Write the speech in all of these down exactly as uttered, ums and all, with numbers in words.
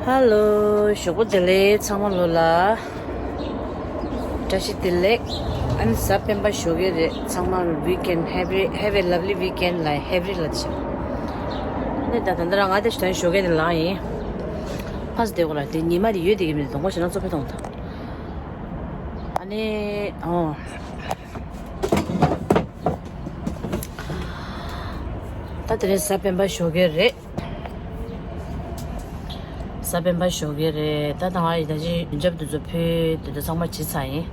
Hello, ཞོགས་པ་བདེ་ལེགས་ཚང་མ་ལོ་ལ། བཀྲ་ཤིས་བདེ་ལེགས། ཨ་ནི་གཟའ་སྤེན་པ་ཞོགས་ཀས་རེད། ཚང་མ་weekend, have a, have a lovely weekend ལ་have a ལ་ཆེ། ཨ་ནི་ད་ད་ལྟ་རང་ང་དེ་ཞོགས་ཀས་དེ་ལངས་ཡིན། ཕ་སི་དེ་གོ་ལ་དེ་ཉི་མ་དེ་ཡོད་དེ་གི་མི་དོང་པོ་ཞེ་ན་ཚོ་ཕེ་ཐོང་ཐང་། ཨ་ནི་ཨོ། ད་དེ་རིང་གཟའ་སྤེན་པ་ཞོགས་ཀས་རེད། གཟའ་སྤེན་པ་ཞོགས་ཀས་རེད། ད་ད་ང་ཡི་ད་ཅི་ཡོན་ཆབ་དེ་ཚོ་ཕུལ་དེ་ཚོ་ཚང་མ་བྱས་ཚར་ཡིན།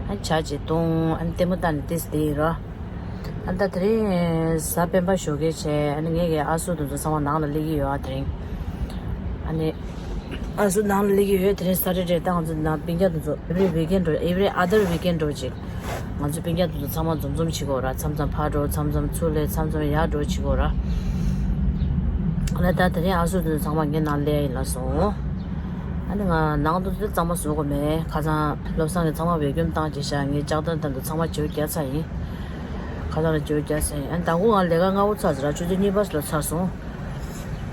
ཨ་ཇ་ཅིག་བཏུང་ཨ་ནི་ལྟད་མོ་ལྟ་ནས་ཏིས་དེ་ཡིན་རོ། ཨ་ད་དེ་རིང་གཟའ་སྤེན་པ་ཞོགས་ཀས་བྱས་ཨ་ནི་ངེད་ཀྱི་ཨ་སུ་དེ་ཚོ་ཚང་མ་ནང་ལ་སླེབས་ཀྱི་ཡོད་ཨ་དེ་རིང་། ཨ་ནི་ཨ་སུ་ནང་ལ་སླེབས་ཀྱི་ཡོད། དེ་རིང་Saturday ད་ང་ཚོ་ནང་སྤུན་ཀྱག་དེ་ཚོ་every weekend འགྲོ། Every other weekend འགྲོ་ཅིག་ང་ཚོ་སྤུན་ཀྱག་དེ་ཚོ་ཚང་མ་འཛོམས་འཛོམས་བྱེད་དགོས་ར། མཚམས་མཚམས་ཕར་འགྲོ། མཚམས་མཚམས་ཚུར་སླེབས། མཚམས་མཚམས་ཡར་འགྲོ་བྱེད་དགོས་ར། ཨ་ལ་ད་དེ་རིང་ཨ་སུ་དེ་ཚོ་ཚང་མ་ངའི་ནང་སླེབས་ཡིན་ལ་སོང་། ཨ་ནི་ང་ནང་དུ་དེ་གཙང་མ་བཟོ་དགོས་མེད། ཁ་སང་བློ་བཟང་གི་ཚང་མ་བེ་ཀུམ་བཏང་བྱས་ཤག་ངའི་ལྕགས་ཐག་དང་དུ་ཚང་མ་བྱེའུ་བརྒྱབ་ཚར་ཡིན། ཁ་སང་ལ་བྱེའུ་བརྒྱབ་ཚར་ཡིན། ཨ་ནི་ད་དགོང་ང་ལས་ཀ་སྔ་བོ་ཚར་ཟེར་ར། ཆུ་ཚོད་གཉིས་པ་ལ་ཚར་སོང་།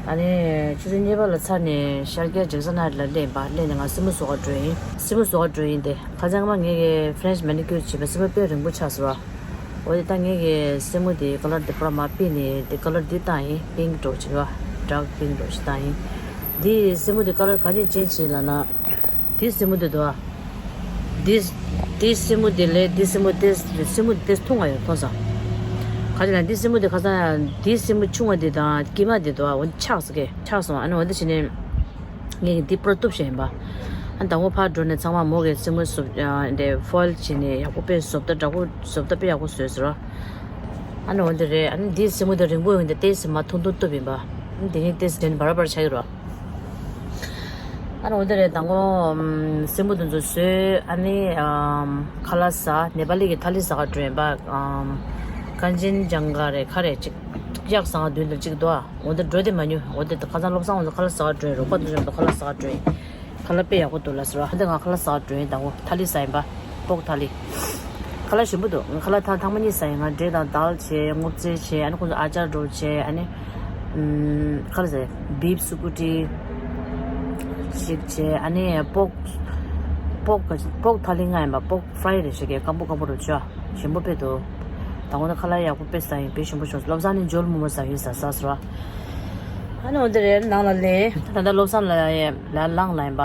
ཨ་ནི་ཆུ་ཚོད་གཉིས་པ་ལ་ཚར་ནས་ཤར་རྒྱག་ཇེག་སན་ཧའེཊ་ལ་སླེབས་པ། སླེབས་ནས་ང་སེན་མོ་བཟོ་ག་འགྲོ་ཡིན། སེན་མོ་བཟོ་ག་འགྲོ་ཡིན་ཏེ། ཁ་སང་ང་ངེད་ཀྱི་French manicure བྱས་པ་སེན་མོ་དཔེ་རིང་པོ་ཆགས་སོང་བ། འོ་དེ་ད་ངེད་ཀྱི་སེན་མོ་དེ་ཀ་ལར་དེ་པུ་ར་མ་པིན་ནི་དེ་ཀ་ལར་འདི་བཏང་ཡིན། པིང་ཀི་འདྲ་བོ་ཅིག་ར། ཌརཀ་པིང་ཀི་འདྲ་བོ་ཅིག་བཏང་ཡིན། འདི་སེན་མོ་དེ་ཀ་ལར་ག་ཅིག་ཅན་ཅིག་ལབ་ན། འདི་སེན་མོ་དེ་དོ། འདི་འདི་སེན་མོ་དེ་ལས་འདི་སེན་མོ་དེ་སེན་མོ་དེ་ཐུང་བ་ཡོད་མཐོང་སོང་། ག་ཅིག་ལབ་འདི་སེན་མོ་དེ་ཁ་སང་འདི་སེན་མོ་ཆུང་བ་དེ་དང་དཀྱིལ་མ་དེ་དོ་འོ་ཆགས་སོང་གས་ཆགས་སོང་། ཨ་ནི་འོ་འདི་བྱས་ནས། ངས་འདི་པུ་ར་གཏུབ་བཞག་ཡིན་པ། ཨ་དང་པོ་ཕར་འགྲོ་ནས་ཚང་མ་མོ་གི་སེན་མོ་སུབ་ཨ་འདི་ཕོལ་བྱས་ནས་ཡག་པོ་དཔེ་བཟོ་ལྟ་འདྲ་པོ་བཟོ་ལྟ་དཔེ་ཡག་པོ་བཟོས་ཟེར་རོ། ཨ་ནི་འོ་འདི་རེད། ཨ་ནི་འདི་སེན་མོ་དེ་རིང་པོ་ཡོང་དེ་ཏེ་སེན་མ་ཐུང་ཐུང་གཏུབ་ཡིན་པ། ཨ་ནི་འདི་ནི་ཏེ་སེན་བར་བར་ཆགས་ཀྱི་རོ། ཨ་ནི་འོ་འདི་རེད། དང་པོ་སེན་མོ་དེ་ཚོ་བཟོས། ཨ་ནི་ཨམ་ཁ་ལག་ཟ། ནེ་པ་ལི་གི་ཐ་ལི་ཟ་ག་འགྲོ་ཡིན་པ། ཨམ་ཀན་ཅན་ཇང་ག་རེད་ཁ་རེད་ཅིག་གཡག་ཟ་ག་མདུན་དུ་ཅིག་འདུག་ཨ། འོ་འདི་འགྲོ་དེ་མ་ཉུ། འོ་འདི་ཁ་སང་བློ་བཟང་འོ་འདི་ཁ་ལག་ཟ་ག་འགྲོ་ཡིན། རོགས་པ་དེ་ཚོ་ཁ་ལག་ཟ་ག་འགྲོ་ཡིན། ཁ་ལག་དཔེ་ཡག་པོ་འདུག་ལ་ཟེར་བ། འདི་ང་ཁ་ལག་ཟ་ག་འགྲོ་ཡིན། དང་པོ་ཐ་ལི་ཟ་ཡིན་པ། པོག་ཐ་ལི། ཁ་ལག་ཞིམ་པོ་འདུག་ང་ཁ་ལག་ཐ་ཐང་མ་གཉིས་ཟ་ཡིན། ང་འབྲས་དང་དལ་བྱས། སྔོ་ཚལ་བྱས། ཨ་ནི་ཁོང་ཚོ་ཨ་ཅར་འདྲ་བོ་བྱས། ཨ་ནི་ཨམ་ཁ་ལག་ཟ་བིབ་སུ་ཀུ་ཏི་ཞིག་བྱས། ཨ་ནི་པོག་པོག་པོག་ཐ་ལི་ང་ཡིན་པ། པོག་ཕ་རའི་རེད་ཞིག་གི་སྐམ་པོ་སྐམ་པོ་རུ་བྱས། ཞིམ་པོ་དཔེ་འདུག་དང་པོ་ནི་ཁ་ལག་ཡག་པོ་དཔེ་ཟ་ཡིན། དཔེ་ཞིམ་པོ་བྱུང་། བློ་བཟང་ནི་འཇོལ་མོ་མོ་ཟ་ཡིན་ཟ་ཟ་ཟེར་བ། ཨ་ནི་འོ་འདི་རེད། ནང་ལ་ལེན། ད་ལྟ་བློ་བཟང་ལ་ཡ་ལ་ལངས་ལ་ཡིན་པ།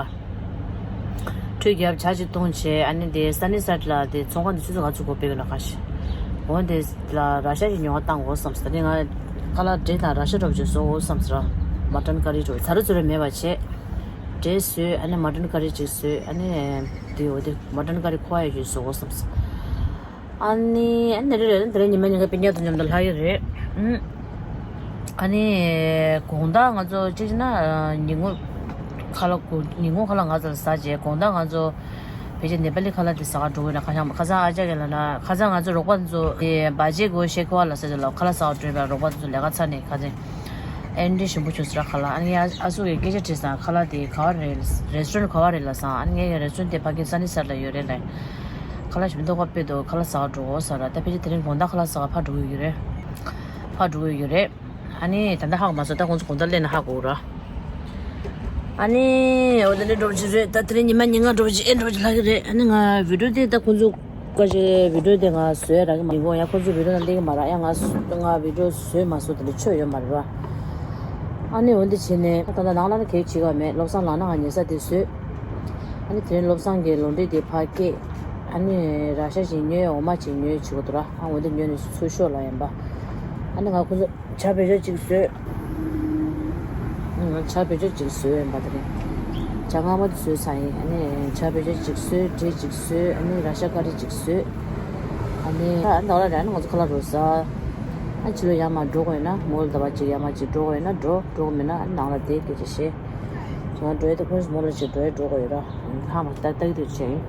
ཁྲུས་རྒྱབ་ཇ་ཅིག་བཏུང་བྱས། ཨ་ནི་དེ་སན་ནི་སའེ་ཌི་ལ་དེ་ཚོང་ཁང་དེ་ཆུ་ཚོད་ག་ཚོད་སྒོ་ཕྱེ་གི་ན་ཁ་ཤས། འོ་དེ་ལ་ར་ཤ་ཞིག་ཉོ་བ་བཏང་དགོས་བསམ་སོང་། ད་ནི་ང་ཁ་ལག་འབྲས་དང་ར་ཤ་འདྲ་པོ་ཅིག་བཟོ་དགོས་བསམ་སོང་ར། མ་ཊན་ཀ་རི་འདྲ་པོ་ཚ་རུ་ཚུ་རུ་མེད་པ་བྱས། འབྲས་བཟོས། ཨ་ནི་མ་ཊན་ཀ་རི་ཅིག་བཟོས། ཨ་ནི་དེ་འོ་དེ་མ་ཊན་ཀ་རི་ཁོ་ཡ་ཞིག་བཟོ་དགོས་བསམ་སོང་། ཨ་ནི་ཨ་ནི་རེ་རེ་དེ་རིང་ཉི་མ་ཉིན་ག་སྤུན་ཀྱག་དང་མཉམ་དུ་ལྷག་གི་རེད། ཨ་ནི་དགོང་དག་ང་ཚོ་གཅིག་བྱས་ན་ཉིན་གུང་ཁ་ལག་གུ་ཉིན་གུང་ཁ་ལག་ང་ཚོ་ལ་ཟ་བྱས། དགོང་དག་ང་ཚོ་ཕལ་ཆེར་ནེ་པ་ལི་ཁ་ལག་དེ་ཟ་ག་འགྲོ་གི་ན། ཁ་སང་ཁ་སང་ཨ་ཅག་གི་ལ་ན་ཁ་སང་ང་ཚོ་རོགས་པ་ཚོ་དེ་བ་ཇེ་གོ་ཤེ་ཁོ་བ་ལ་ཟ་ཅེ་ལ་ཁ་ལག་ཟ་ག་འགྲོ་བ། རོགས་པ་ཚོ་ལས་ཀ་ཚར་ནས་ཁ་སང་ཨེ་འདྲ་ཞིམ་པོ་བྱུང་ཟེར་ཁ་ལག་ཨ་ནི་ཨ་ཨ་སུ་གི་སྐད་ཆ་དྲིས་སང་ཁ་ལག་དེ་ག་བ་རེད། རེ་སི་ཊོ་རན་ག་བ་རེད་ལབ་སང་། ཨ་ནི་ངའི་རེ་སི་ཊོ་རན་དེ་ཕ་གི་སན་ནི་སའེ་ཌི་ལ་ཡོད་རེད་ལབ། ཁ་ལག་ཞིམ་མདོག་ཁ་དཔེ་འདུག་ཁ་ལག་ཟ་ག་འགྲོ་དགོས་ཟེར་ར། ད་ཕལ་ཆེར་དེ་རིང་དགོང་དག་ཁ་ལག་ཟ་ག་ཕར་འགྲོ་གི་ཡོད་རེད། ཕར་འགྲོ་གི་ཡོད་རེད། ཨ་ནི་ད་ལྟ་ཧ་གོ་མ་སོང་། ད་ཁོང་ཚོ་དགོང་དག་སླེབས་ན་ཧ་གོ་ར། ཨ་ནི་འོ་དེ་འདྲ་འདྲ་པོ་ཅིག་རེད། ད་དེ་རིང་ཉི་མ་ཉིན་ལྔ་འདྲ་པོ་ཅིག་ཨེ་འདྲ་པོ་ཅིག་ལྷག་གི་རེད། ཨ་ནི་ང་བི་ཌིའོ་དེ་ད་ཁོང་ཚོ་ཀ་ཅེ་བི་ཌིའོ་དེ་ང་བཟོས་རག་གི་མ་རེད། ཡང་ཁོང་ཚོ་བི་ཌིའོ་ནང་སླེབས་ཀྱི་མ་རེད། ཡང་ང་ང་བི་ཌིའོ་བཟོས་མ་སོང་། དེ་འདྲ་ཆོ་ཡོད་མ་རེད་ར། ཨ་ནི་འོ་འདི་བྱས་ནས་ད་ལྟ་ནང་ལ་ནི་གེགས་བྱེད་ཀྱི་མེད། བློ་བཟང་ལངས་ན་ང་ཉལ་ས་དེ་བཟོས། ཨ་ནི་དེ་རིང་བློ་བཟང་གི་ལོན་ཌི་རི་དེ་ཕར་སྐྱེལ། ཨ་ནི་ར་ཤ་ཞིག་ཉོས། འོ་མ་ཅིག་ཉོས་བྱེད་དགོས་འདུག་ར། ཨ་འོ་འདི་ཉོས་ནས་ཚུར་ཤོག་ལབ་ཡིན་པ། ཨ་ནི་ང་ཁོ་ཚོ་ཇ་བེད་སྤྱོད་ཅིག་བཟོས། ང་ཇ་བེད་སྤྱོད་ཅིག་བཟོས་ཡིན་པ་དེ་རིང་། ཇ་མངར་མོ་དེ་བཟོས་ཚར་ཡིན། ཨ་ནི་ཇ་བེད་སྤྱོད་ཅིག་བཟོས། འབྲས་ཅིག་བཟོས། ཨ་ནི་ར་ཤ་ཀ་རི་ཅིག་བཟོས། ཨ་ནི་ཨ་ནི་ད་ལ་རེད། ཨ་ནི་ང་ཚོ་ཁ་ལག་འགྲོ་ས། ཨ་ཕྱི་ལོགས་ཡར་མར་འགྲོ་དགོས་ཡོད་ན། མོལ་ལ་ད་བ་ཅིག་ཡར་མར་ཅིག་འགྲོ་དགོས་ཡོད་ན་འགྲོ། འགྲོ་དགོས་མེད་ན་ཨ་ནི་ནང་ལ་བསྡད་སྐད་ཆ་བཤད། ང་འགྲོ་ཡི་ད་ཁོ་མོ་ལ་ཅིག་འགྲོ་ཡི་འགྲོ་དགོས་ཡོད་ར། ཧ་མ་ཏག་ཏག་དུ་བྱས་ཡིན།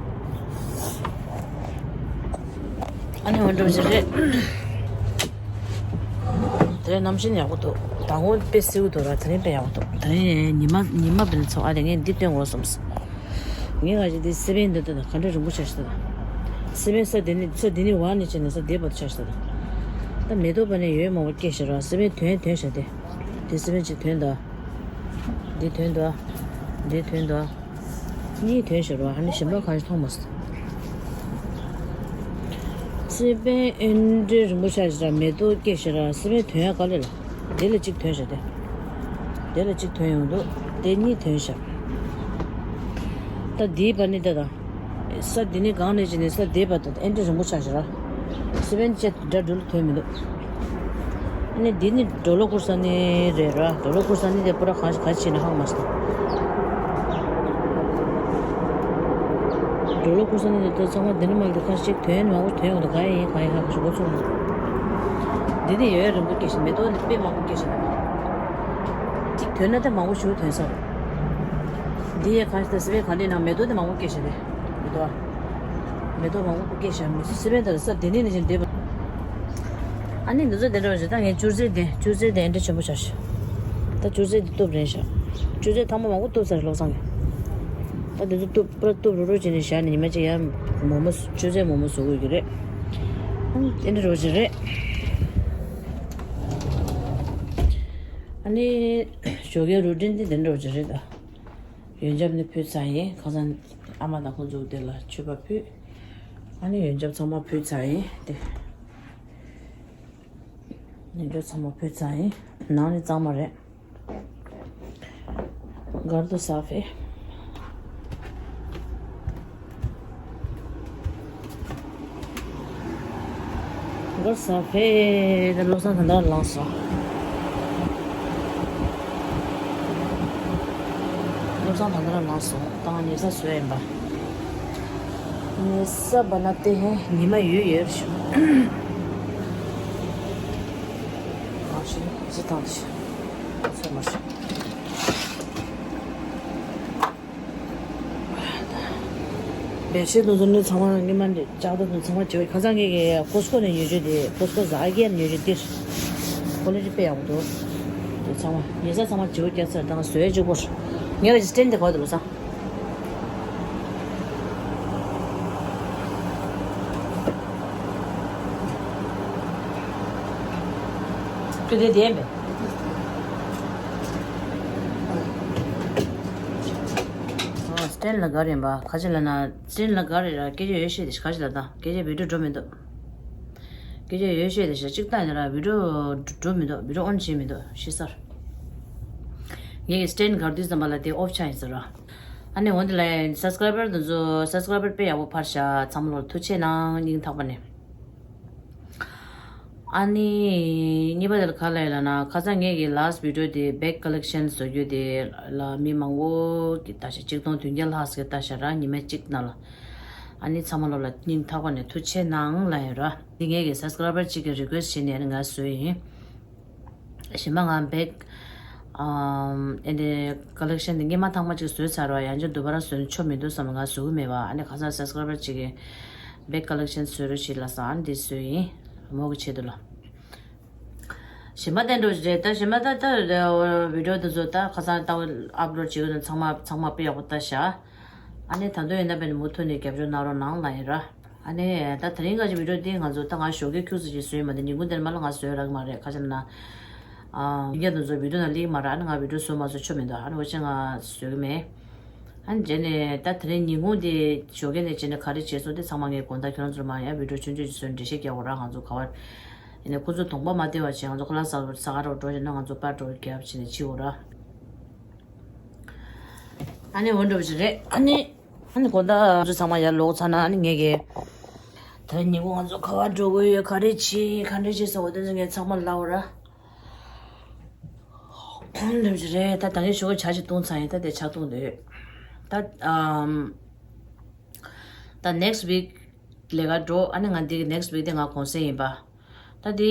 ཨ་ནི་འོ་འགྲོ་ཅིག་རེད། དེ་རིང་གནམ་གཤིས་ཡག་པོ་འདུག་དང་པོ་དཔེ་སེའུ་འདུག་ར། དེ་རིང་དཔེ་ཡག་པོ་འདུག་དེ་རིང་ཉི་མ་ཉི་མ་དཔེ་ཚོགས། ཨ་ལས་ངས་འདི་སྟོན་དགོས་བསམས། ངས་ང་ཅིག་འདི་སེ་བན་འདི་ལྟ་དང་ག་འདྲ་རིང་པོ་ཆགས་ཤག་ད། སེ་བན་ས་འདི་ནི་ས་འདི་ནི་བར་ནས་བྱས་ནས་ས་འདི་བར་དུ་ཆགས་ཤག་ད། ད་མེ་ཏོག་པ་ནས་ཡོད་མང་པོ་སྐྱེས་ཤག་ར། སེ་བན་དོན་དོན་ཤག་དེ། དེ་སེ་བན་ཅིག་དོན་ད། འདི་དོན་དུ། འདི་ཐོན་འདུག་གཉིས་ཐོན་ཤག་ར། ཨ་ནི་གཞན་པ་གང་ཞིག་མཐོང་མ་སོང་། སི་པན་ཨེ་འདྲའི་རིང་པོ་ཆགས་ཤག་ར། མེ་ཏོག་སྐྱེས་ཤག་ར། སི་པན་ཐོན་ཡག་དཀའ་ལས་ལ། དེ་ལ་གཅིག་ཐོན་ཤག་དེ། དེ་ལ་གཅིག་ཐོན་ཡོང་འདུག་དེ་གཉིས་ཐོན་ཤག་ད་འདིའི་བར་ནི་ད་དང་། ས་འདི་ནི་གང་ནས་ཅི་ནས་ས་དེ་བར་དུ་ཨེ་འདྲ་རིང་པོ་ཆགས་ཤག་ར། སི་པན་ཅེ་འདྲ་འགྲུལ་ཐོན་མི་འདུག་ཨ་ནི་འདི་ནི་ཌོ་ལོ་ཀུར་ས་ནི་རེད་ར། ཌོ་ལོ་ཀུར་ས་ནི་དེ་པུ་ར་གང་ཞིག་ག་ཕྱིན་ན་ཧང་མ་སོང་། ཌོ་ལོ་ཀུར་ས་ནི་དེ་ཚང་མ་འདི་ནི་མ་འདི་ཁ་ཤས་ཐོན་མང་པོ་ཐོན་ཡོང་འདུག་ག་ཡིན་ག་ཡིན་ཧ་གོ་ཤོག་གོ་ཚོད་མ་འདུག་འདི་ནི་ཡོད་རིང་པོ་སྐྱེས་ཤག་མེ་ཏོག་ནི་དཔེ་མང་པོ་སྐྱེས་ཤག་གཅིག་ཐོན་ན་དེ་མང་པོ་ཞིག་ཐོན་ས་རེད། འདི་ཡས་གང་ཞིག་ད་སི་པན་ག་འདྲ་ན་མེ་ཏོག་དེ་མང་པོ་སྐྱེས་ཤག་རེད། མེ་ཏོག་མེ་ཏོག་མང་པོ་སྐྱེས་ཤག་མི་སི་པན་དང་ས་དེ་ནས་ནས་བཞིན་བསྡད་པ། ཨ་ནི་འདི་ཚོ་དེ་འདྲ་བ་ཞིག་ད་ངས་ཅུར་ཟས་དེ་ཅུར་ཟས་དེ་འདྲ་ཆེན་པོ་ཆགས་ཤག་ད་ཅུར་ཟས་དེ་གཏུབ་རན་ཤག་ཅུར་ཟས་ཐང་མ་མང་པོ་གཏུབ་ཚར་བློ་བཟང་གིས། ད་འདི་ཚོ་གཏུབ་པུ་ར་གཏུབ་རུ་རུ་བྱས་ནས་བཞག་ནས་ཉི་མ་གཅིག་ཡར་མོག་མོག་ཅུར་ཟས་མོག་མོག་བཟོ་དགོས་ཀྱི་རེད། ཨ་ནི་དེ་འདྲ་བ་ཞིག་རེད། ཨ་ནི་ཞོགས་ཀའི་རུ་ཊིན་དེ་དེ་འདྲ་བ་ཞིག་རེད་ད། ཡོན་ཆབ་ནི་ཕུལ་ཚར་ཡིན། ཁ་སང་ཨ་མ་དང་ཁོང་ཚོ་དེ་ལ་མཆོད་པ་ཕུལ། ཨ་ནི་ཡོན་ཆབ་ཚང་མ་ཕུལ་ཚར་ཡིན་ཏེ། ཡོན་ཆབ་ཚང་མ་ཕུལ་ཚར་ཡིན། ནང་ནི་གཙང་མ་རེད། घर तो साफ है। घर साफ है। ད་བློ་བཟང་ད་ལྟ་ལངས་སོང་། བློ་བཟང་ད་ལྟ་ལངས་སོང་། ད་ཉལ་ས་བཟོས་ཡིན་པ། ཉལ་ས་བ་ན་དེ་ཧེ་ཉི་མ་ཡོད་ཡོད་རེད་ཤག་མ་ཤི་ཟི་དང་དེ་ཤི་ཚོད་མ་ཤི། བེད་ཤི་དེ་ཚོ་ནི་ཚང་མ་སྔོན་མ་ནས་ལྕགས་རྟ་དེ་ཚང་མ་བྱེད་པའི་ཁ་སང་ངེད་ཀྱི་ཀོ་སི་ཀོ་ནས་ཉོས་རྒྱུ་དེ། ཀོ་སི་ཀོ་ཟ་གི་ཡར་ཉོས་རྒྱུ་དེ། ཁོ་ལས་ཀྱི་དཔེ་ཡག་པོ་འདུག་དེ་ཚང་མ་ཉལ་ས་ཚང་མ་བྱེད་པའི་རྒྱག་ཚར་དང་བཟོས་གཅིག་པོ། ངས་ལ་ཅི་སྟན་དེ་གོ་དེ་ལོ་ས། ཁྱོད་དེ་བསྡད་མེད། ཨོ་སྟན་ལ་ག་རེ་ཡིན་པ་ག་ཅི་ལ་ན། སྟན་ལ་ག་རེ་ར་སྐད་ཆ་ཡོད་ཤེས་དེ་ག་ཅི་ལ་ད་སྐད་ཆ་བི་ཌིའོ་འགྲོ་མི་འདུག་སྐད་ཆ་ཡོད་ཤེས་དེ་ཤ་གཅིག་ལྟ་ནས་ར་བི་ཌིའོ་འགྲོ་མི་འདུག་བི་ཌིའོ་ཨོན་བྱེད་མི་འདུག་ཤི་སར། ངས་ཀྱི་སྟན་གར་དུས་ཙམ་པ་ལ་དེ་ཨོཕ་ཆགས་ཡིན་ཟེར་ར། ཨ་ནི་འོན་ཏེ་ལ་སབ་སི་ཀ་རའི་བར་དེ་ཚོ་སབ་སི་ཀ་རའི་བར་དཔེ་ཡག་པོ་འཕར་ཤག་ཚང་མ་ལོར་ཐུགས་ཆེ་གནང་སྙིང་ཐག་པ་ནས། ཨ་ནི་གཉིས་པ་དེ་ལ་ག་ལ་ཡིན་ལ་ན། ཁ་སང་ངས་ཀྱི་last video དེ་bag collection བཟོ་རྒྱུ་དེ་ལ་མི་མང་པོ་གི་ལྟ་ཤག་གཅིག་སྟོང་བདུན་བརྒྱ་ལྷག་ཟིག་ལྟ་ཤག་ར། ཉི་མ་གཅིག་ནང་ལ། ཨ་ནི་ཚང་མ་ལོ་ལ་སྙིང་ཐག་པ་ནས་ཐུགས་ཆེ་གནང་ལ་ཡོད་ར། འདི་ངས་ཀྱི་སབ་སི་ཀ་རའི་བར་གཅིག་གི་རི་ཀུ་ཨེ་སི་བྱས་ནས་ཨ་ནི་ང་བཟོས་ཡིན། གཞན་པ་ང་bag ཨམ་ཨེ་འདི་collection དེ་སྔོན་མ་ཐེངས་མ་གཅིག་བཟོས་ཚར་བ། ཡང་བསྐྱར་དུ་བ་ར་བཟོས་ན་ཆོ་མི་འདུག་བསམ་ང་བཟོ་གི་མེད་པ། ཨ་ནི་ཁ་སང་སབ་སི་ཀ་རའི་བར་གཅིག་གི་bag collection བཟོས་རོགས་བྱེད་ལ་ས། ཨ་ནི་འདི་བཟོས་ཡིན་མོ་གི་ཆེད་དུ་ལ། གཞན་པ་དེ་འདྲ་རེད་ད། གཞན་པ་ད་ད་video དེ་ཚོ་ད་ཁ་སང་ད་upload བྱེད་དགོས་ན་ཚང་མ་ཚང་མ་དཔེ་ཡག་པོ་ལྟ་ཤག་ཨ་ནི་ད་དུང་ཡིན་ན་བས་ནི་མུ་མཐུད་ནས་རྒྱབ་སྐྱོར་གནང་རོགས་གནང་ལ་ཡིན་ར། ཨ་ནི་ད་དེ་རིང་ག་ཅིག་བི་ཌིའོ་འདི་ང་ཚོ་ད་ང་ཞོགས་ཀས་ཁྱུག་ཙམ་ཅིག་བཟོས་ཡོད་མ་རེད། ཉིན་གུང་དེར་མ་ལ་ང་བཟོས་རག་གི་མ་རེད། ཁ་ཅིག་ན་ཨ་ཡིན་རྒྱ་དེ་ཚོ་བི་ཌིའོ་ནང་སླེབས་ཀྱི་མ་རེད། ཨ་ནི་ང་བི་ཌིའོ་བཟོས་མ་བཟོས་ཆོ་མི་འདུག་ཨ་ནི་འོ་ཅེ་ང་བཟོས་གི་མེད། ཨ་ནི་རྗེས་ནས་ད་དེ་རིང་ཉིན་གུང་དེ་ཞོགས་ཀས་ནས་བྱས་ནས་ག་རེ་བྱས་སོང་དེ་ཚང་མ་ངས་དགོང་དག་ཁྱོད་རང་ཚོར་མ་ཡ་བི་ཌིའོ་ཆུང་ཆུང་ཅིག་བཟོས་ནས་འགྲེལ་བཤད་རྒྱག་དགོས་ར། ང་ཚོ་ག་བར་ཡིན་ནས་ཁོ་ཚོ་གདོང་པ་མ་བདེ་བ་བྱས། ང་ཚོ་ཁོ་ལ་ཟ་ཟ་ག་རོགས་འགྲོ་བྱས་ན་ང་ཚོ་པར་འགྲོ་རྒྱབ་བྱས་ནས་བྱེད་དགོས་ར། ཨ་ནི་འོ་འདྲ་བ་ཞིག་རེད། ཨ་ནི་ཨ་ནི་དགོང་དག་ང་ཚོ་ཚང་མ་ཡར་ལོག་ཚར་ན་ཨ་ནི་ངས་ཀྱི་ད་ཉིན་གུང་ང་ཚོ་ག་བར་འགྲོ་དགོས་ཡོད། ག་རེ་བྱེད་ག་འདྲ་བྱེད་ཟེར་བ་དེ་ཚོ་ངས་ཚང་མ་ལབ་ར། འོ་འདྲ་བ་ཞིག་རེད། ད་ད་གིན་ཞོགས་ཀས་ཇ་ཅིག་བཏུང་ཚར་ཡིན། ད་དེ་ཇ་བཏུང་བསྡད་ཡོད། ད་ཨམ་ད་next week ལས་ཀ་འགྲོ། ཨ་ནི་ང་འདི་གི་next week དེ་ང་གུང་སེང་ཡིན་པ། ད་དེ་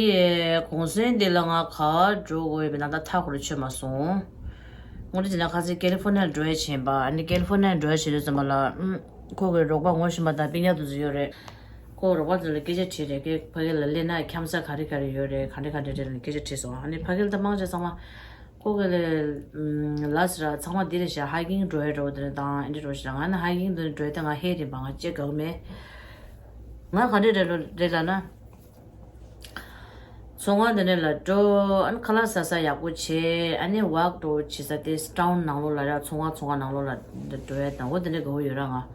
གུང་སེང་འདི་ལ་ང་ག་བར་འགྲོ་དགོས་ཡོད་པའི་ནང་ད་ཐག་ཁོ་རང་ཆོད་མ་སོང་། དངོས་གནས་བྱས་ན་ཁ་སང་ཀེ་ལི་ཧྥོར་ནི་ཡར་འགྲོ་ཡ་བྱས་པ། ཨ་ནི་ཀེ་ལི་ཧྥོར་ནི་ཡར་འགྲོ་ཡ་བྱས་དུས་ཙམ་པ་ལ་ཨུམ་ཁོ་གི་རོགས་པ་ངོ་ཤེས་པ་དང་སྤུན་ཀྱག་དེ་ཚོ་ཡོད་རེད། ཁོ་རོགས་པ་དེ་ཚོ་ལ་སྐད་ཆ་དྲིས་རེད། ཀེ་ཕ་གི་ལ་སླེབས་ན་འཁྱམ་ས་ག་རེ་ག་རེ་ཡོད་རེད། ག་འདྲ་ག་འདྲ་རེད་ལབ་ནས་སྐད་ཆ་དྲིས་སོང་། ཨ་ནི་ཕ་གི་ལ་ད་མང་ཆེ་ཚང་མ་ཁོ་གི་ལ་ཨུམ་ལ་ཟེར་ར། ཚང་མ་འདི་རེད་ཤག hiking འགྲོ་ཡ་འགྲོ་བ་དེ་རེད་དང་ཨེ་འདྲ་འགྲོ་ཤག་ང་ནི་hiking འདི་འགྲོ་ཡ་དེ་ང་ཧེ་རེད་པ། ང་ཅེ་དགའ་གི་མེད། ང་ག་འདྲ་རེད་ལོ་རེད་ལབ་ན། ཚོང་ཁང་དེ་ནས་ལ་འགྲོ། ཨ་ནི་ཁ་ལག་ཟ་ས་ཡག་པོ་བྱས། ཨ་ནི་ཝག་འགྲོ་བྱེད་ས་དེ་ཊའུན་ནང་ལོགས་ལ་ར། ཚོང་ཁང་ཚོང་ཁང་ནང་ལོགས་ལ་འགྲོ་ཡ་དང་འོ་དེ་འདྲ་དགའ་པོ་ཡོད་ར། ང་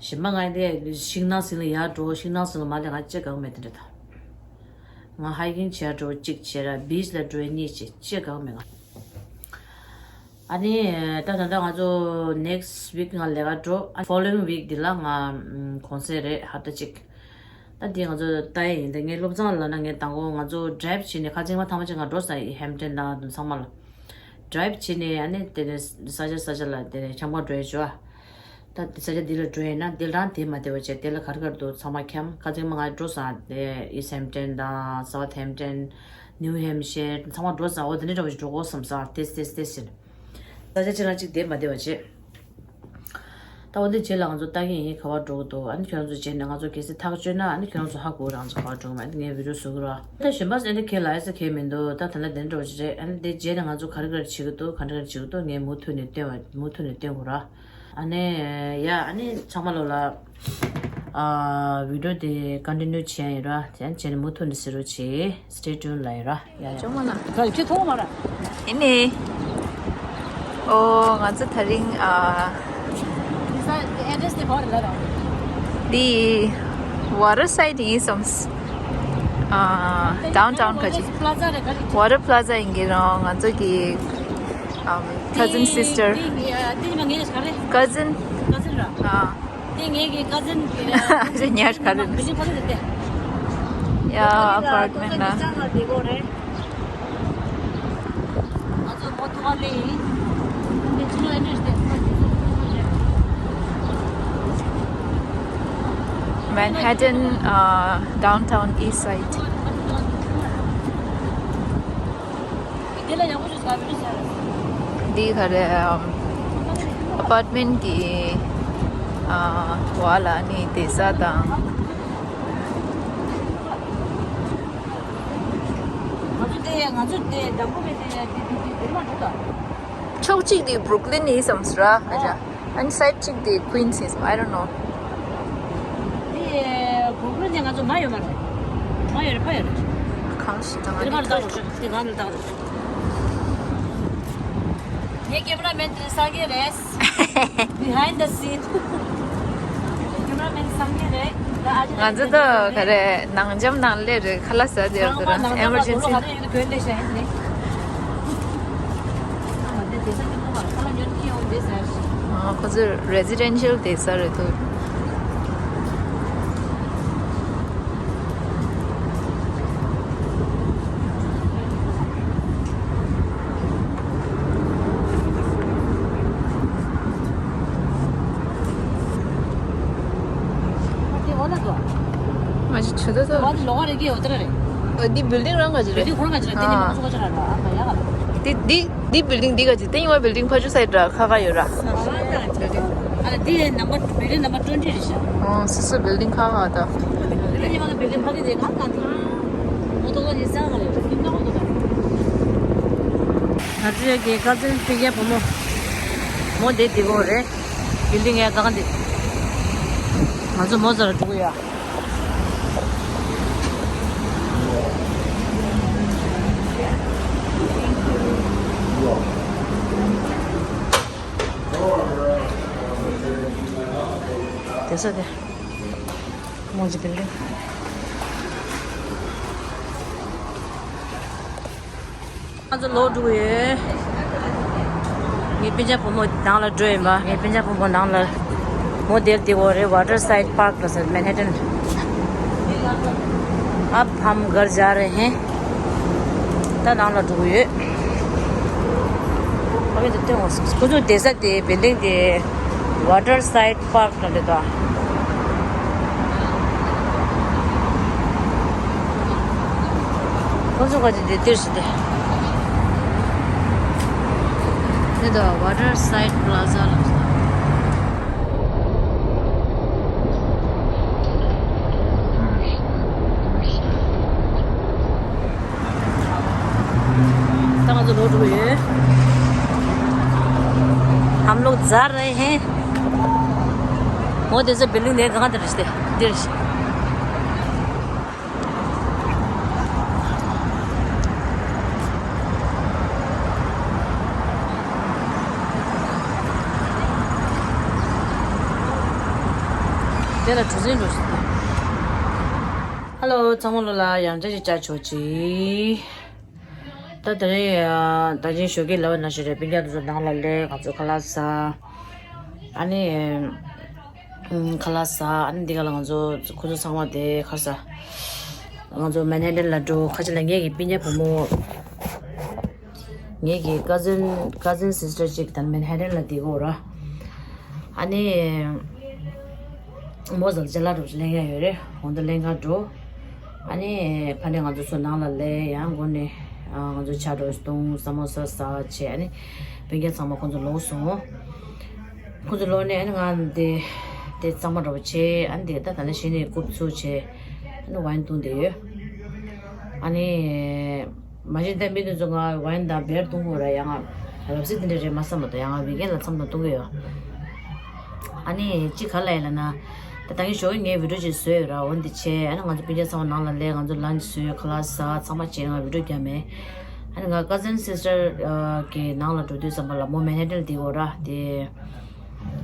གཞན་པ་ང་དེ་ཤིང་ནགས་ཟིན་ལ་ཡར་འགྲོ། ཤིང་ནགས་ཟིན་ལ་མར་སླེབས། ང་ཅི་དགའ་པོ་མེད་དེ་འདྲ་དང་། ང་ཧའི་ཀིང་བྱེད་འགྲོ་གཅིག་བྱེད་ར། བིཆ་ལ་འགྲོ་གཉིས་བྱེད། ཅི་དགའ་པོ་མེད་ང་། ཨ་ནི་ད་ད་ལྟ་ང་ཚོ་ནེག་སི་ཝིག་ང་ལས་ཀ་འགྲོ། ཨ་ཕོ་ལོ་ཝིང་ཝིག་འདི་ལ་ང་གུང་སེང་རེད། ཧབ་ཏ་གཅིག་ད་འདི་ང་ཚོ་ལྟ་ཡ་ཡིན། ད་ངའི་སློབ་ཚན་ལ་ན་ངས་དང་པོ་ང་ཚོ་ཌ་རའིབ་བྱས་ནས་ཁ་ཚིག་མ་ཐང་མ་ཅིག་ང་འགྲོ་ས་ཡི་ཧེམ་ཊོན་དང་ཚང་མ་ལ་ཌ་རའིབ་བྱས་ནས། ཨ་ནི་དེ་ནས་ས་ཆ་ས་ཆ་ལ་དེ་ནས་ཆང་པ་འགྲོ་ཡ་བྱོས་ཨ། ད་དེ་ས་ཆ་འདི་ལ་འགྲོ་ཡིན་ན་འདི་རང་དེ་མ་བདེ་བ་བྱས། དེ་ལ་ག་རེ་ག་རེ་འདུག་ཚང་མ་འཁྱམ། ཁ་ཚིག་མ་ང་འགྲོ་ས་དེ་ཨིསྟ་ཧེམ་ཊོན་དང་སའུཐ་ཧེམ་ཊོན། ནིའུ་ཧེམ་ཤར་ཚང་མ་འགྲོ་ས། འོ་དེ་འདྲ་འདྲ་བོ་ཞིག་འགྲོ་དགོས་བསམ་ས། ཏེས་ཏེས་ཏེས་ཟེར། ས་ཆ་གཅིག་རང་གཅིག་བསྡད་མ་བདེ་བ་བྱེད། ད་འོ་དེ་རྗེས་ལ་ང་ཚོ་ལྟ་གི་ཡིན། ག་པར་འགྲོ་གི་འདུག་ཨ་ནི་ཁྱོད་རང་ཚོ་རྗེས་ནས་ང་ཚོ་གལ་སྲིད་ཐག་གཅོད་ན། ཨ་ནི་ཁྱོད་རང་ཚོ་ཧ་གོ། རང་ཚོ་ག་པར་འགྲོ་གི་མ། ཨ་ནི་ངས་བི་ཌིའོ་བཟོ་གི་ར། ད་གཞན་པ་ཟེར་ནས་ཁྱེད་ལ་ཨེ་ས་ཁྱེད་མི་འདུག་ད་ད་ལྟ་དེ་འདྲ་བོ་ཞིག་རེད། ཨ་ནི་དེ་རྗེས་ནས་ང་ཚོ་ག་རེ་ག་རེ་བྱེད་གི་འདུག་ག་འདྲ་ག་འདྲ་བྱེད་གི་འདུག་ངས་མུ་མཐུད་ནས་སྟོན་པ། མུ་མཐུད་ནས་སྟོན་དགོས་ར། ཨ་ནི་ཡ། ཨ་ནི་ཚང་མ་ལོ་ལ། ཨ། བི་ཌིའོ་དེ་ཀོན་ཊི་ནིའུ་བྱས་ཡིན་ར། དེ་བྱས་ནས་མུ་མཐུད་ནས་གཟིགས་རོགས་བྱེད། སི་ཊེ་ཊུན་ལ་ཡིན་ར། ཡ་ཡ། ཅོ་མ་ན། ཁྱོད་མཐོང་མ་ར། ཡིན་ནི། ཨོ་ང་ཚོ་དེ་རིང་ཨ། འདི་ས་ཨེ་ཌི་རེ་སི་དེ་ག་རེ་ལབ་ར། འདི་ཝ་ཊར་སའིཌ་ཡིན་བསམས། ཨ། ཌའུན་ཊའུན་ག་ཅི། པ་ལ་ཛ་རེད་ག་ཅི། ཝ་ཊར་པ་ལ་ཛ་ཡིན་གྱི་རང་ང་ཚོ་གི་ཨམ། ཁ་ཛིན་སིས་ཊར། འདི་འདི་ཉི་མ་ངའི་ག་རེ། ཁ་ཛིན། ཁ་ཛིན་ར། ཨ། འདི་ངའི་གི་ཁ་ཛིན་གི། ཨ་ཅེ་ཉར་ག་རེ། ཁ་ཛིན་ཕ་གི་རེད་དེ། ཡ། ཨ་པར་ཊི་མེན་ཊི་ལ། ང་ཚོ་མོ་ཐོག་ལེ་ཡིན། འདི་ཆུ་ལོ་ཨེ་འདྲ་ཞིག་དེ། Manhattan, uh, downtown east side. འདི་ག་རེ། ཨམ། ཨ་པར་ཊི་མེན་ཊི་གི་ཨ། བ་ལ་ནི་བསྡད་ས་དང་། ང་ཚོ་དེ་ང་ཚོ་དེ་དང་པོ་བས་དེ་དེ་དེ་དེ་དེ་མ་འགྲོ་ད། ཕྱོགས་གཅིག་དེ་བྷུ་རུག་ལིན་ཡིན་བསམ་སོང་ར། ཨ་ཅག་ཨན་སའིཌ་གཅིག་དེ་ཀུན་སི་ཡིན་བསམ། I don't know. དེ་བྷུ་རུག་ལིན་དེ་ང་ཚོ་མར་ཡོད་མ་རེད། མར་ཡོད་རེད། ཕར་ཡོད་རེད། གང་ཞིག་དང་དེ་ང་ལ་ལྟ་རོགས་ཞུ། དེ་ང་ལ་ལྟ་རོགས་ཞུ། ངའི་ཀེ་མ་ར་མེན་དེ་སངས་རྒྱས་རེད། Behind the scene. ཀེ་མ་ར་མེན་སངས་རྒྱས་རེད། ང་ཚོ་ད་ག་རེ་ནང་འཇམ་ནང་ལས་རེད། ཁ་ལག་ཟ་དེར་དུ་ར། ཨེ་མར་ཇེན་སི། ཁོ་ཚོ་རེ་ཛི་ཌེན་ཤལ་དེ་ས་རེད་འདུག་ང་ཅི་ཆུ་ད་ད། འདི་བིལ་ཌིང་རང་ག་ཅི་རེད། འདི་འདི་འདི་བིལ་ཌིང་ག་ཅི་རེད། དེ་འདི་འདི་བིལ་ཌིང་འདི་ག་ཅི། དེ་ཡིན་བ་བིལ་ཌིང་ཕ་ཆུ་སའིཌ་ར་ཁ་ཁ་ཡོད་ར། ཨ་ལ་དེ་ནམ་པར་བིལ་ཌིང་ནམ་པར་ཊུ་ཝེན་ཊི་རེད་ཤག་ཨོ་སོ་སོ་བིལ་ཌིང་ཁ་ཁ་ད། དེ་ཉི་མ་གི་བིལ་ཌིང་ཕ་གི་དེ་གང་གང་དེ། མོ་ཏོག་ལ་ནི་ས་ག་ལ་ཡོད་དེ་ཀིན་ཀ་ཧོ་ཏོ་ད། ང་ཚོའི་གི་ཀ་ཛིན་སྤུན་ཀྱག་བུ་མོ། མོ་དེ་དེ་གོ་རེད། བིལ་ཌིང་ཡ་གང་དེ། ང་ཚོ་མོ་ཟ་ར་འགྲོ་གི་ཡ། དེ་ས་དེ། མོ་ཇི་བིལ་ཌིང་། ང་ཚོ་ལོག་འགྲོ་གི་ཡོད། ངའི་སྤུན་ཀྱག་བུ་མོ་ནང་ལ་འགྲོ་ཡིན་པ། ངའི་སྤུན་ཀྱག་བུ་མོ་ནང་ལ། མོ་དེར་དེ་གོ་རེད། ཝ་ཊར་སའིཌ་པཱརཀ་ལ་ཟེར། མན་ཧེ་ཊན། अब हम घर जा रहे हैं. ད་ནང་ལ་འགྲོ་གི་ཡོད། ཨ་ཁུ་ཚོ་བསྡད་ས་དེ་བིལ་ཌིང་དེ་ཝ་ཊར་སའིཌ་པཱརཀ་ལ་རེད་ད། ཁོ་ཚོ་ག་ཅི་དེ་འདིར་ཞིག་དེ། དེ་ད་ཝ་ཊར་སའིཌ་པ་ལ་ཛ་ལ། ད་ང་ཚོ་ལོག་འགྲོ་གི་ཡོད། हम लोग जा रहे हैं. འོ་དེ་ཚོ་བིལ་ཌིང་དེ་གང་དེ་རེད་དེ། འདིར། དེ་ལ་གྲུ་གཟིངས་འགྲོ་ཞིག་དང་། ཧ་ལོ། ཚང་མ་ལོ་ལ་ཡང་བསྐྱར་ཞིག་བཅར་ཆོག་ཅིག་ད་དེ་རིང་ད་ཅིང་ཞོགས་ཀས་ལབ་པ་ནང་བཞིན་རེད། སྤུན་ཀྱག་དེ་ཚོ་ནང་ལ་སླེབས། ང་ཚོ་ཁ་ལག་ཟ། ཨ་ནི་ཨམ། ཁ་ལག་ཟ། ཨ་ནི་འདི་ག་ལ་ང་ཚོ་ཁོ་ཚོ་ཚང་མ་དེ་ཁ་ཟ། ང་ཚོ་མན་ཧ་ཏན་ལ་འགྲོ། ཁ་ཆེ་ལ་ངེད་ཀྱི་སྤུན་ཀྱག་བུ་མོ། ངེད་ཀྱི་cousin cousin sister ཅིག་དང་མན་ཧ་ཏན་ལ་བསྡད་ཀྱི་ཡོད་ར། ཨ་ནི། མོ་ཟ་ལ་ཅ་ལག་འདྲ་པོ་ཞིག་ལེན་ཡ་ཡོད་རེད། འོ་འདི་ལེན་ག་འགྲོ། ཨ་ནི་ཕ་ནས་ང་ཚོ་ཚུར་ནང་ལ་སླེབས། ཡང་སྒོ་ནས་ཨ་ང་ཚོ་ཇ་འདྲ་པོ་ཞིག་བཏུང་། ས་མོ་ས་ཟ་བྱས། ཨ་ནི་སྤུན་ཀྱག་ཚང་མ་ཁོང་ཚོ་ལོག་སོང་། ཁོང་ཚོ་ལོག་ནས་ཨ་ནི་ང་འདི་དེ་གཙང་མ་འདྲ་པོ་བྱས། ཨ་ནི་དེ་ད་ད་ནི་གཞི་ནས་རྐུབ་ཚུགས་བྱས། ཨ་ནི་ཝའིན་བཏུང་བསྡད་ཡོད། ཨ་ནི། མ་གཞི་ད་མི་དེ་ཚོ་ང་ཝའིན་དང་བི་ཡར་བཏུང་གི་ཡོད་ར། ཡང་ང་རབ་གསལ་དེ་འདྲ་རེད་མ་བསམ་པ་དང་། ཡང་ང་ཝི་ཀེན་ལ་མཚམས་དང་བཏུང་གི་ཡོད། ཨ་ནི་གཅིག་ག་ལ་ཡིན་ལབ་ན། ད་ད་གིན་ཞོགས་ཀས་ངས་བི་ཌིའོ་ཅིག་བཟོས་ཡོད་ར། འོ་འདི་བྱས། ཨ་ནི་ང་ཚོ་སྤུན་ཀྱག་ཚང་མ་ནང་ལ་སླེབས། ང་ཚོ་ལན་ཅི་བཟོས། ཁ་ལག་ཟ། ཚང་མ་བྱས། ང་བི་ཌིའོ་བརྒྱབ་མེད། ཨ་ནི་ང་cousin sister གི་ནང་ལ་འགྲོ་དུས་ཙམ་པ་ལ་མོ་མན་ཧ་ཏན་ལ་བསྡད་ཡོད་ར། དེ་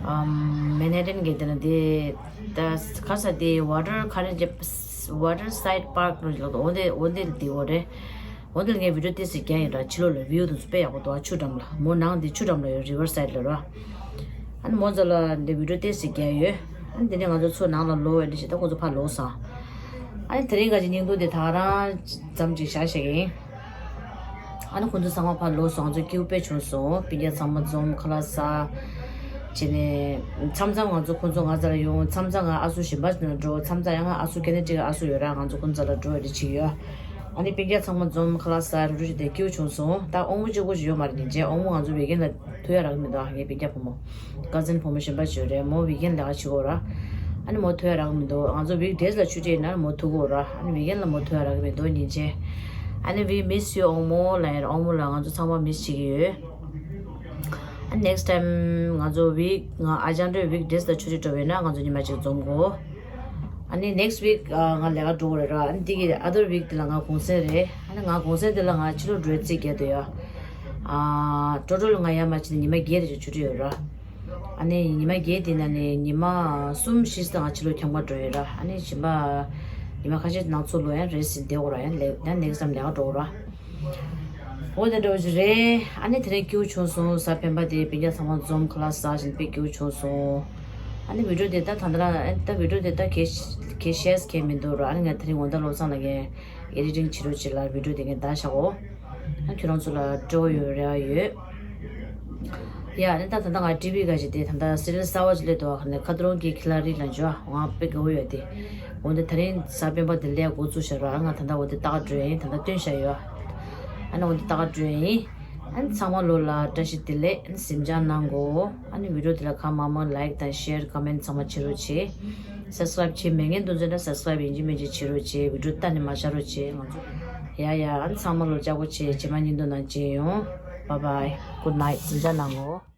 ཨམ། མན་ཧ་ཏན་གི་དེ་ན་དེ་ད་ག་ས་དེ་ཝ་ཊར་ག་རེ་བྱས། Waterside Park ལ་འོ་དེ་འོ་དེ་ལ་དེ་འོ་རེད། འོ་དེ་ལ་ངས་བི་ཌིའོ་ཏོག་ཙམ་བརྒྱབ་ཡིན་ར། ཕྱི་ལོགས་ལ་བིའུ་དེ་ཚོ་དཔེ་ཡག་པོ་འདུག་ཆུ་འགྲམ་ལ། མོ་ནང་དེ་ཆུ་འགྲམ་ལ་ཡོད། རི་ཝར་སའིཌ་ལ་ར། ཨ་ནི་མོ་ཚོ་ལ་འདི་བི་ཌིའོ་ཏོག་ཙམ་བརྒྱབ་ཡོད། ཨ་ནི་དེ་ནས་ང་ཚོ་ཚུར་ནང་ལ་ལོག་ཡོད། འདི་བྱས་ད་ཁོ་ཚོ་ཕར་ལོག་སོང་། ཨ་ནི་དེ་རིང་ག་ཅིག་བརྙན་ཐུང་དེ་ད་ག་རང་ཙམ་ཅིག་བཞག་བཞག་གི་ཡིན། ཨ་ནི་ཁོང་ཚོ་ཚང་མ་ཕར་ལོག་སོང་། ང་ཚོ་སྐྱིད་པོ་དཔེ་བྱུང་སོང་། སྤུན་ཀྱག་ཚང་མ་འཛོམས། ཁ་ལག་ཟ། བྱས་ནས་མཚམས་མཚམས་ང་ཚོ་ཁོང་ཚོ་ང་ཚོ་ལ་ཡོང་། མཚམས་མཚམས་ང་ཨ་ཚོ་གཞན་པ་ཚོ་ལ་འགྲོ། མཚམས་མཚམས་ཡང་ང་ཨ་ཚོ་ཁེ་ན་ཌ་གི་ཨ་ཚོ་ཡོད་ར། ང་ཚོ་ཁོང་ཚོ་ལ་འགྲོ་ཡ་དེ་བྱེད་ཀྱི་ཡོད། ཨ་ནི་སྤུན་ཀྱག་ཚང་མ་འཛོམས། ཁ་ལག་ཟ། རུ་རུ་བྱས་ཏེ་སྐྱིད་པོ་བྱུང་སོང་། ད་དབང་མོ་གཅིག་པོ་ཞིག་ཡོད་མ་རེད། ཉིན་རྗེས་དབང་མོ་ང་ཚོ་ཝི་ཀེན་ལ་ཐུག་ཡ་རག་གི་མི་འདུག་ཨ། ངའི་སྤུན་ཀྱག་བུ་མོ། cousin བུ་མོ་གཞན་པ་ཞིག་ཡོད་རེད། མོ་ཝི་ཀེན་ལས་ཀ་བྱེད་ཀྱི་ཡོད་ར། ཨ་ནི་མོ་ཐུག་ཡ་རག་གི་མི་འདུག་ང་ཚོ་ཝིག་ཌེ་ལ་ཆུ་ཚོད་ཡིན་ན་མོ་ཐུག་གི་ཡོད་ར། ཨ་ནི་ཝི་ཀེན་ལ་མོ་ཐུག་ཡ་རག་གི་མི་འདུག་ཉིན་རྗེས། ཨ་ནི་we miss you དབང་མོ་ལབ་ཡ་ར། དབང་མོ་ལ་ང་ཚོ་ཚང་མ་མི་སི་བྱེད་ཀྱི་ཡོད། ཨ་ནི་next time ང་ཚོ་ཝིག་ང་ཨ་ཅག་འདྲ་ཝིག་ཌེ་ལ་ཆུ་ཚོད་འགྲོ་བས་ན་ང་ཚོ་ཉི་མ་གཅིག་འཛོམས་དགོས། ཨ་ནི་next week ང་ལས་ཀ་འགྲོ་གི་རེད་ར། ཨ་ནི་འདི་གི་other week དེ་ལ་ང་གུང་སེང་རེད། ཨ་ནི་ང་གུང་སེང་དེ་ལ་ང་ཕྱི་ལོགས་འགྲོ་རྩིས་རྒྱག་བསྡད་ཡོད། ཨ། ཊོ་ཊལ་ང་ཡར་མར་བྱས་ནས་ཉི་མ་བརྒྱད་དེ་ཚོ་ཆུ་ཚོད་ཡོད་ར། ཨ་ནི་ཉི་མ་བརྒྱད་དེ་ནང་ནས་ཉི་མ་གསུམ་བཞི་ཙམ་ང་ཕྱི་ལོགས་ཁྱམས་ཁར་འགྲོ་ཡོད་ར། ཨ་ནི་གཞན་པ་ཉི་མ་ཁ་ཤས་ནང་ཚུར་ལོག་ཡང་རེ་ཟིན་བསྡད་དགོས་ར། ཡང་ལས་ཡང་next time ལས་ཀ་འགྲོ་དགོས་ར། འོ་དེ་འདྲ་བོ་ཞིག་རེད། ཨ་ནི་དེ་རིང་སྐྱིད་པོ་བྱུང་སོང་། གཟའ་སྤེན་པ་དེ་སྤུན་ཀྱག་ཚང་མ་འཛོམས། ཁ་ལག་ཟ་བཞིན་དཔེ་སྐྱིད་པོ་བྱུང་སོང་། ཨ་ནི་བི་ཌིའོ་དེ་ད་ད་ལྟ་རང་ཨ་ནི་ད་བི་ཌིའོ་དེ་ད་གས་གས་ཤེས་གས་མི་འདུག་ར། ཨ་ནི་ང་དེ་རིང་དགོང་དག་བློ་བཟང་ལ་ངས་ཨེ་ཌི་ཊིང་བྱེད་རོགས་བྱེད་ལ་བི་ཌིའོ་དེ་ངས་བདག་བཞག་གོ། ཨ་ཁྱོད་རང་ཚོ་ལ་སྤྲོ་བོ་ཡོད་རེ་བ་ཡོད། ཡ་ཨ་ནི་ད་ད་ལྟ་ང་ཊི་ཝི་ག་ཞིག་དེ་ད་ལྟ་སི་རི་ཡལ་གསར་བ་ཞིག་སླེབས་འདུག་ཨ་ནི་ཁ་ཏ་རོན་གྱི་ཁི་ལ་རི་ལ་འཇོ་ང་དཔེ་དགའ་བོ་ཡོད་དེ། འོ་འདི་ད་རིང་གཟའ་སྤེན་པ་དེ་ལས་འགོ་བཙུགས་བཞག་ར། ང་ད་ལྟ་འོ་འདི་ལྟ་ག་འགྲོ་ཡིན། ད་ལྟ་སྟོན་བཞག་ཡོད། ཨ་ནི་འོ་འདི་ལྟ་ག་འགྲོ་ཡིན། ཨ་ནི་ཚང་མ་ལོ་ལ་བཀྲ་ཤིས་བདེ་ལེགས། ཨ་ནི་གཟིམ་འཇག་གནང་གོ། ཨ་ནི་བི་ཌིའོ་དེ་ལ་གང་མང་མང་ལའིཀ་དང་ཤེར་ཀོ་མེན་ཚང་མ་བྱེད་རོགས་བྱེད། སབ་སི་ཀ་རབ་བྱེད་མེད་མཁན་དེ་ཚོ་འདྲ་སབ་སི་ཀ་རབ་ཡིན་གཅིག་མིན་གཅིག་བྱེད་རོགས་བྱེད། བི་ཌིའོ་ལྟ་ནས་མ་བཞག་རོགས་བྱེད། ང་ཚོ་ཡ་ཡ་ཨ་ནི་ཚང་མ་ལོ་ལྕགས་པོ་བྱེད། རྗེས་མ་བརྙན་ཐུང་ནང་མཇལ་ཡོང་། Bye bye, good night, གཟིམ་འཇག་གནང་གོ།